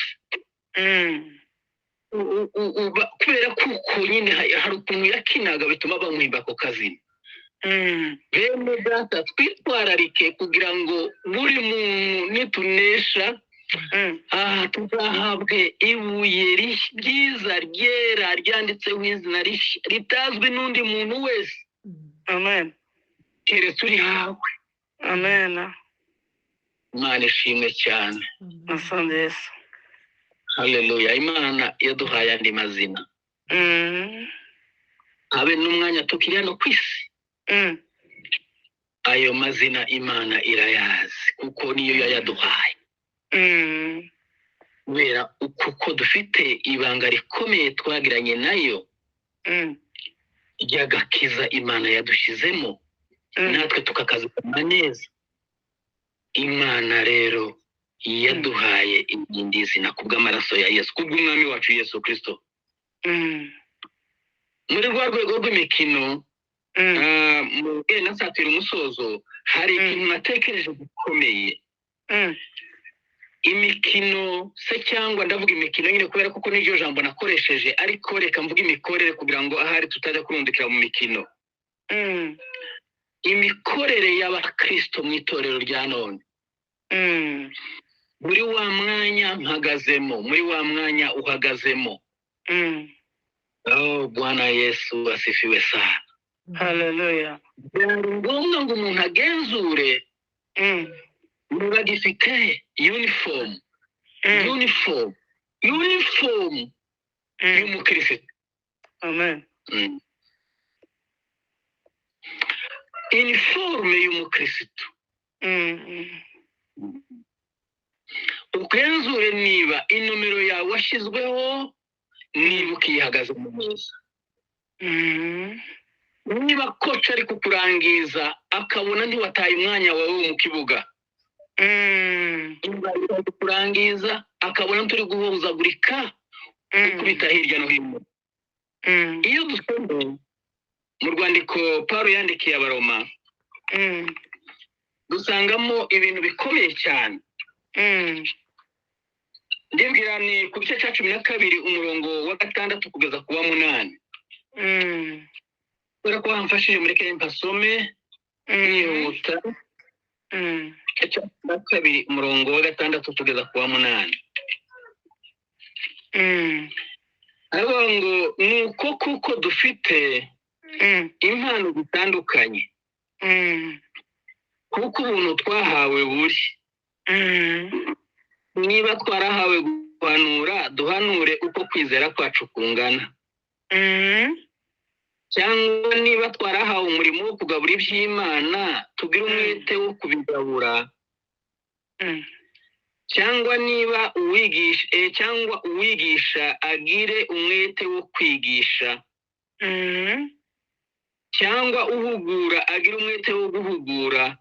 Kubera kuko nyine hari ukuntu yakinaga bituma bamwimba ako kazina. Bene data, twitwararike kugira ngo buri muntu nitunesha tuzahabwe ibuye ryiza ryera ryanditseho izina ritazwi n'undi muntu wese. Amen. Keretse urihawe. Amen. Imana ishimwe cyane. Asante Yesu. Haleluya. Imana yaduhaye andi mazina. Habe n'umwanya tukiri hano ku isi. Ayo mazina Imana irayazi kuko niyo yayaduhaye. Kubera kuko dufite ibanga rikomeye twagiranye nayo ry'agakiza Imana yadushyizemo, natwe tukakazikoma neza. Imana rero yaduhaye irindi zina kubw'amaraso ya Yesu, kubw'umwami wacu Yesu Kristo. Muri rwa rwego rw'imikino, mu nasatira umusozo, hari ikintu natekereje gikomeye. Imikino se, cyangwa ndavuga imikino nyine kubera kuko niryo jambo nakoresheje, ariko reka mvuge imikorere kugira ngo ahari tutajya kurundikira mu mikino. Imikorere y'abakristo mu itorero rya none, muri wa mwanya mpagazemo, muri wa mwanya uhagazemo. Oh, Bwana Yesu asifiwe sana. Haleluya. Byari ngombwa ngo umuntu agenzure niba gifite uniform, uniform y'umukristo. Amen. Uniforme y'umukristo. Ugenzure niba inomero yawe washyizweho, niba ukihagaze mu neza. Niba koca ari kukurangiza akabona ntiwataye umwanya wawe wo mu kibuga. Niba ari kukurangiza akabona turi guhuzagurika, ukubita hirya no hino. Iyo dusoma mu rwandiko Paul yandikiye Abaroma, dusangamo ibintu bikomeye cyane. Ndibwira ni ku gice cya 12 umurongo wa 6 kugeza ku wa 8. Kubera ko bamfashije muri kenya mpasome nihuta. Igice cya 12 umurongo wa 6 kugeza ku wa 8. Aravuga ngo nuko kuko dufite impano zitandukanye, kuko ubuntu twahawe buri. Niba twarahawe guhanura, duhanure uko kwizera kwacu kungana. Cyangwa niba twarahawe umurimo wo kugabura iby'Imana, tugire umwete wo kubigabura. Cyangwa niba uwigisha, cyangwa uwigisha agire umwete wo kwigisha. Cyangwa uhugura agire umwete wo guhugura.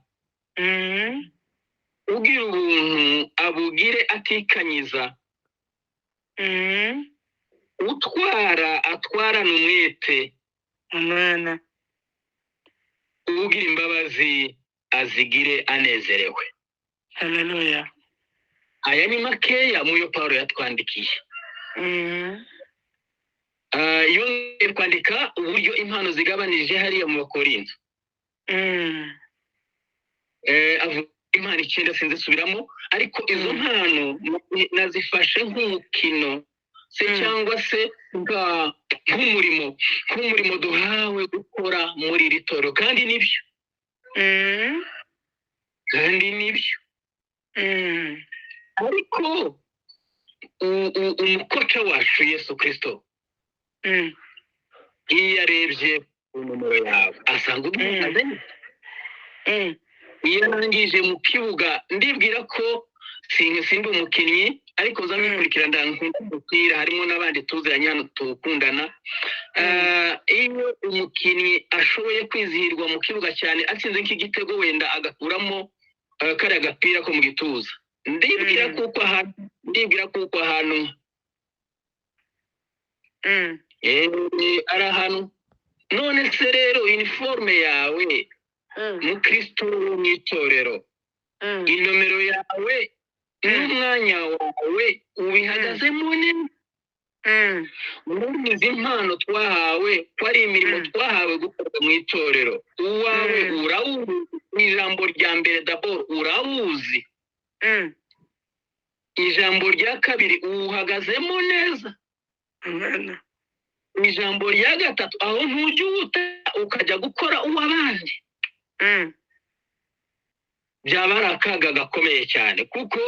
Ugira ubuntu abugire atikanyiza. Utwara atwarana umwete. Amen. Ugira imbabazi azigire anezerewe. Haleluya. Aya ni makeya muyo Paulo yatwandikiye. Yongeye kwandika uburyo impano zigabanije hariya mu Bakorinto. Avuga impano 9 sinzisubiramo, ariko izo mpano nazifashe nk'umukino se, cyangwa se nk'umurimo duhawe gukora muri iri torero, kandi nibyo. Kandi nibyo. Ariko umukoca wacu Yesu Kristo, iyo arebye nomero yawe asanga uhagaze. Iyo arangije mu kibuga, ndibwira ko sindi umukinnyi, ariko nza nkikurikira ndankunda umupira, harimo n'abandi tuziranye hano tukundana. Iyo umukinnyi ashoboye kwizihirwa mu kibuga cyane, atsinze nk'igitego wenda agakuramo kariya gapira ko mu gituza, ndibwira kuko ahantu ari ahantu. None se rero uniforme yawe mukristo wo mu itorero, inomero yawe n'umwanya wawe ubihagazemo neza. Muri izi mpano twahawe, ko ari imirimo twahawe gukora mu itorero, uwawe urawuzi. Ijambo rya mbere d'abord urawuzi. Ijambo rya kabiri uhagazemo neza. Ijambo rya gatatu aho ntujya uwuta ukajya gukora uw'abandi. Byaba ari akaga gakomeye cyane, kuko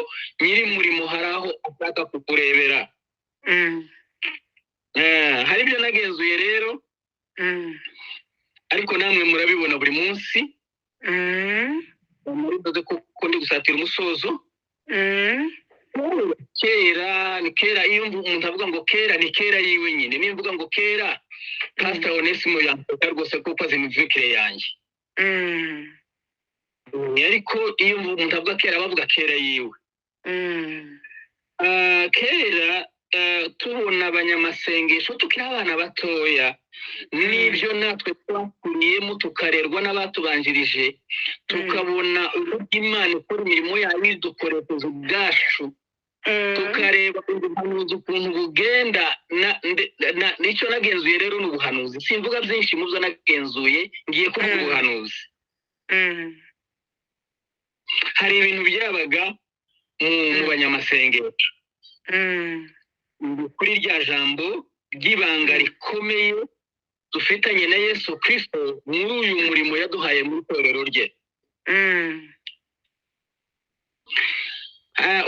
nyiri murimo hari aho ashaka kukurebera. Hari ibyo nagenzuye rero, ariko namwe murabibona buri munsi. Muribuze kuko ndi gusatira umusozo. Kera ni kera, iyo umuntu avuga ngo kera ni kera yiwe nyine. Niyo mvuga ngo kera, Pastor Onesimo yamfata rwose kuko azi imivukire yanjye. Ariko iyo umuntu avuga kera bavuga kera yiwe. Kera tubona abanyamasengesho tukiri abana batoya. N'ibyo natwe twakuriyemo, tukarerwa n'abatubanjirije, tukabona uburyo Imana ikora imirimo yayo idukoresheje ubwacu, tukareba ubuhanuzi ukuntu bugenda. Nicyo nagenzuye rero ni ubuhanuzi. Simvuga byinshi mu byo nagenzuye, ngiye kuvuga ubuhanuzi. Hari ibintu byabaga mu banyamasengesho kuri rya jambo ry'ibanga rikomeye dufitanye na Yesu Kristo muri uyu murimo yaduhaye mu itorero rye.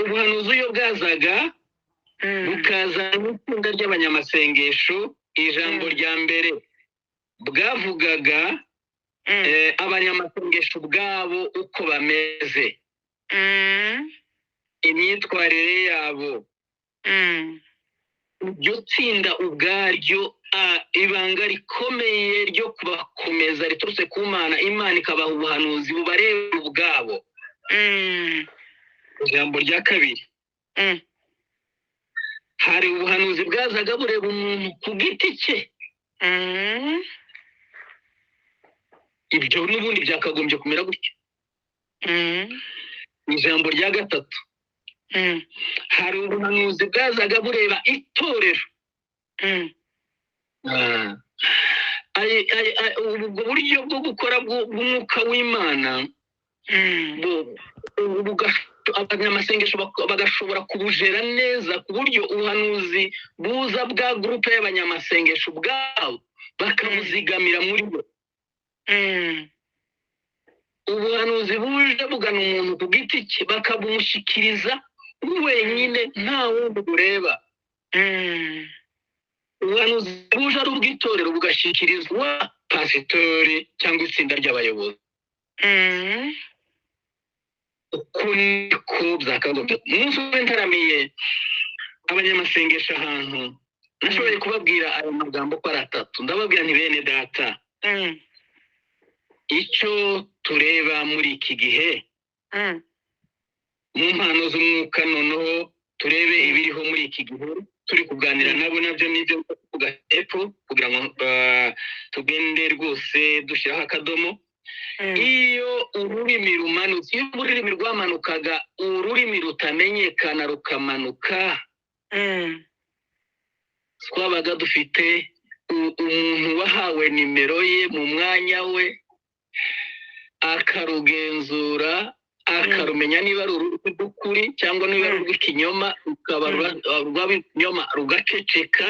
Ubuhanuzi iyo bwazaga bukaza n'itsinda ry'abanyamasengesho, ijambo rya mbere bwavugaga abanyamasengesho ubwabo uko bameze, imyitwarire yabo, iryo tsinda ubwaryo, ibanga rikomeye ryo kubakomeza riturutse ku Mana, Imana ikabaha ubuhanuzi bubareba ubwabo. Ijambo rya kabiri, hari ubuhanuzi bwazaga bureba umuntu ku giti cye. Ibyo n'ubundi byakagombye kumera gutya. Ijambo rya gatatu, hari ubuhanuzi bwazaga bureba itorero. Ubwo buryo bwo gukora bw'umwuka w'Imana, abanyamasengesho bagashobora kubujera neza, ku buryo ubuhanuzi buza bwa groupe y'abanyamasengesho ubwabo bakabuzigamira muri bo. Ubuhanuzi buje bugana umuntu ku giti cye bakabumushyikiriza wenyine, nta wundi bureba. Ubuhanuzi buje ari ubw'itorero bugashyikirizwa pasitori cyangwa itsinda ry'abayobozi. Uko niko byakagombye. Umunsi umwe ntaramiye abanyamasengesho ahantu, nashoboye kubabwira aya magambo ko ari atatu. Ndababwira nti: "Bene data, icyo tureba muri iki gihe mu mpano z'umwuka, noneho turebe ibiriho muri iki gihe turi kuganira nabo, nabyo nibyo kuvuga hepfo kugira ngo tugende rwose dushyiraho akadomo." Iyo ururimi rumanutse, iyo ururimi rwamanukaga, ururimi rutamenyekana rukamanuka, twabaga dufite umuntu wahawe nimero ye mu mwanya we, akarugenzura, akarumenya niba ari ururimi rw'ukuri cyangwa niba ari urw'ikinyoma. Rukaba rwaba ikinyoma rugaceceka,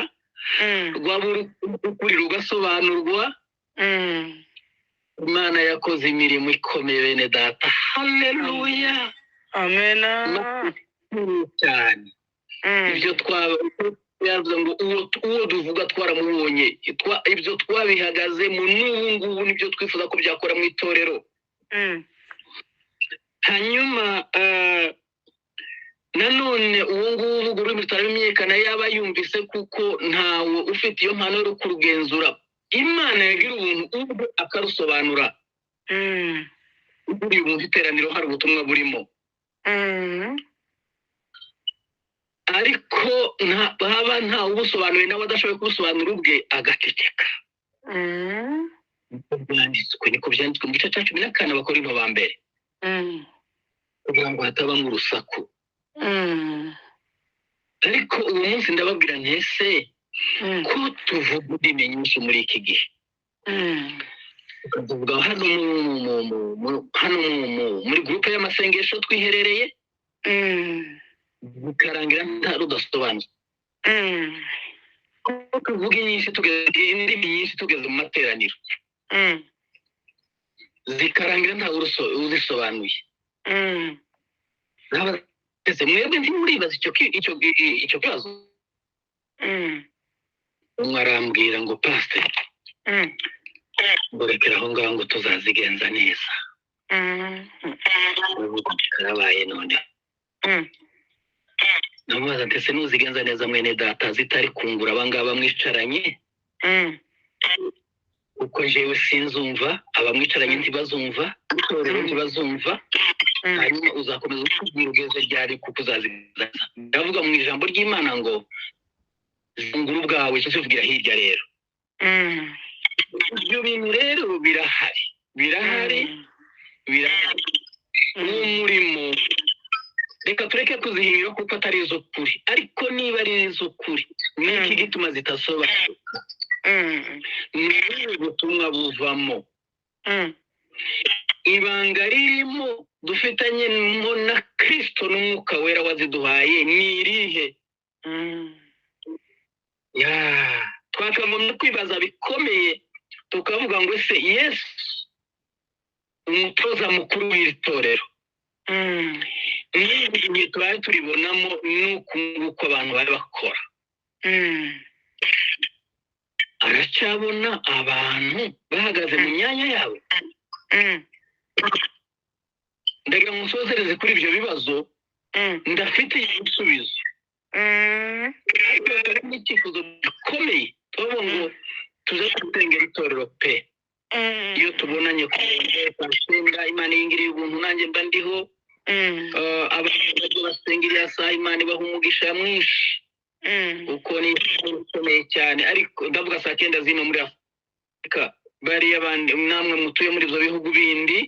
rwaba urw'ukuri rugasobanurwa. Imana yakoze imirimo ikomeye, bene data. Haleluya! Amena. Cyane. Ibyo twaba yavuze ngo uwo tuvuga twaramubonye. Ibyo twabihagazemo n'ubu ngubu, nibyo twifuza ko byakora mu itorero. Hanyuma nanone uwo nguwo uvuga ururimi rutaramenyekana yaba yumvise, kuko ntawe ufite iyo mpano yo kurugenzura, Imana yagira ubuntu ubwo akarusobanura. Buriya umuntu iteraniro hari ubutumwa burimo, ariko haba ntawe ubusobanuye, nawe adashoboye kubusobanura ubwe agaceceka. Byanditswe, niko byanditswe mu gice cya 14 Abakorinto ba mbere, kugira ngo hatabamo urusaku. Ariko uwo munsi ndababwira nti: "Ese ko tuvuga indimi nyinshi muri iki gihe, tukavuga hano hano muri groupe y'amasengesho twiherereye, bikarangira nta rudasobanutse, ko tuvuga inyinshi tugeze indimi nyinshi tugeze mu materaniro, zikarangira ntawe uzisobanuye, ese mwebwe ntimuribaza icyo kibazo?" Umwe arambwira ngo: "Pasiteri, ngo rekera aho ngaho, ngo tuzazigenza neza." Ubu karabaye none. Ndamubaza nti: "Ese nuzigenza neza, mwene data, zitari kungura abangaba mwicaranye, kuko jewe sinzumva, abamwicaranye ntibazumva, itorero ntibazumva, hanyuma uzakomeza utubwira ugeze ryari kuko uzazigenza?" Ndavuga mu ijambo ry'Imana ngo zungura ubwawe, icyo tuvugira hirya rero. Ibyo bintu rero birahari, birahari, birahari. Uwo murimo reka tureke kuzihinyura kuko atari iz'ukuri, ariko niba ari iz'ukuri ni iki gituma zidasobanuka? Ni ubuhe butumwa buvamo? Ibanga ririmo dufitanyemo na Kristo n'Umwuka Wera waziduhaye ni irihe? Ya, twakagombye kwibaza bikomeye, tukavuga ngo ese Yesu umutoza mukuru w'iri torero, n'ibi bihe tubaye turibonamo n'uku nguku abantu bari bakora, aracyabona abantu bahagaze mu myanya yabo? Ndagira ngo nsozereze kuri ibyo bibazo, ndafite ibisubizo, ariko hari n'icyifuzo gikomeye tuvuga ngo tuze gusengera itorero pe. Iyo tubonanye ku saa cyenda, Imana yingiriye ubuntu, nanjye mba ndiho. Abantu bajya basenga iriya saha, Imana ibaha umugisha mwinshi, kuko ni isaha ikomeye cyane. Ariko ndavuga saa 9 zino muri Afurika, bariya bandi namwe mutuye muri ibyo bihugu bindi,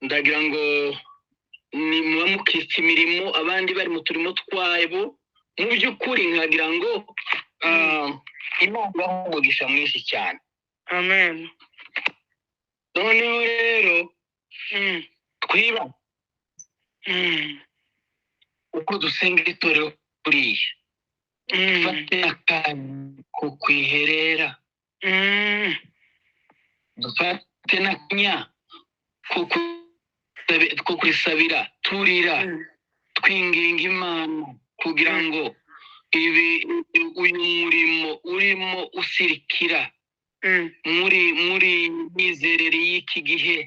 ndagira ngo ni muba mukitse imirimo, abandi bari mu turimo twabo. Mu by'ukuri nkagira ngo Imana ibahe umugisha mwinshi cyane. Amen. Noneho rero twiba uko dusenga itorero kuriya, dufate akanya ko kwiherera, dufate n'akanya ko kurisabira, turira, twinginga Imana kugira ngo ibi uyu murimo urimo usirikira muri mizerere y'iki gihe.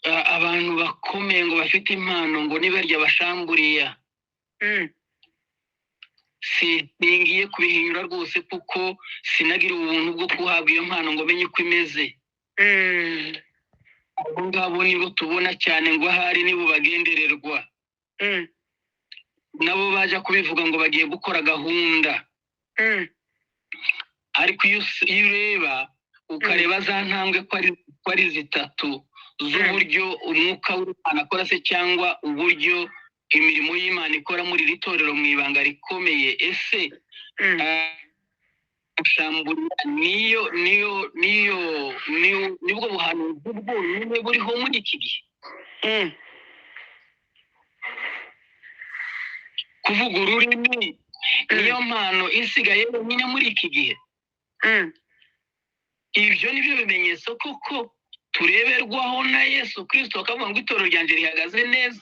Abantu bakomeye ngo bafite impano ngo nibarya bashamburiya, singiye kubihinyura rwose kuko sinagira ubuntu bwo guhabwa iyo mpano ngo menye uko imeze. Abo ngabo nibo tubona cyane ngo ahari nibo bagendererwa, nabo bajya kubivuga ngo bagiye gukora gahunda. Ariko iyo ureba ukareba za ntambwe ko ari zitatu z'uburyo umwuka w'Imana akora se, cyangwa uburyo imirimo y'Imana ikora muri iri torero mu ibanga rikomeye, ese gushambura niyo nibwo buhanuzi bwonyine buriho muri iki gihe? Kuvuga ururimi niyo mpano isigaye yonyine muri iki gihe? Ibyo ni byo bimenyetso koko tureberwaho na Yesu Kirisito bakavuga ngo itorero ryanjye rihagaze neza?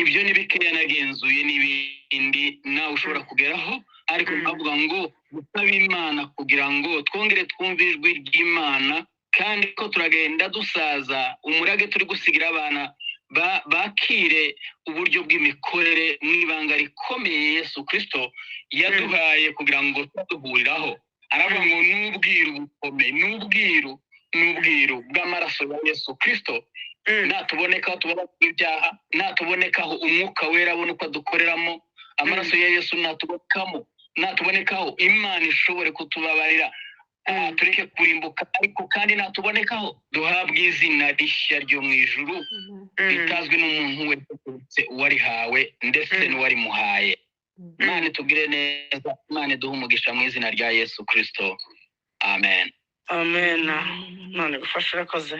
Ibyo ni bikeya nagenzuye, n'ibindi nawe ushobora kugeraho, ariko nkavuga ngo gusaba Imana kugira ngo twongere twumve ijwi ry'Imana, kandi ko turagenda dusaza, umurage turi gusigira abana bakire uburyo bw'imikorere mu ibanga rikomeye Yesu Kirisito yaduhaye kugira ngo duhuriraho. Aravuga ngo n'ubwiru bukomeye, n'ubwiru bw'amaraso ya Yesu Kirisito, natubonekaho tubona ibyaha, natubonekaho Umwuka Wera abona uko adukoreramo. Amaraso ya Yesu natubonekamo, natubonekaho Imana ishobore kutubabarira, tureke kurimbuka. Ariko kandi natubonekaho duhabwe izina rishya ryo mu ijuru ritazwi n'umuntu wese keretse uwarihawe ndetse n'uwarimuhaye. Imana itugire neza, Imana iduhe umugisha mu izina rya Yesu Kirisito, amen. Amen. Imana igufashe, urakoze.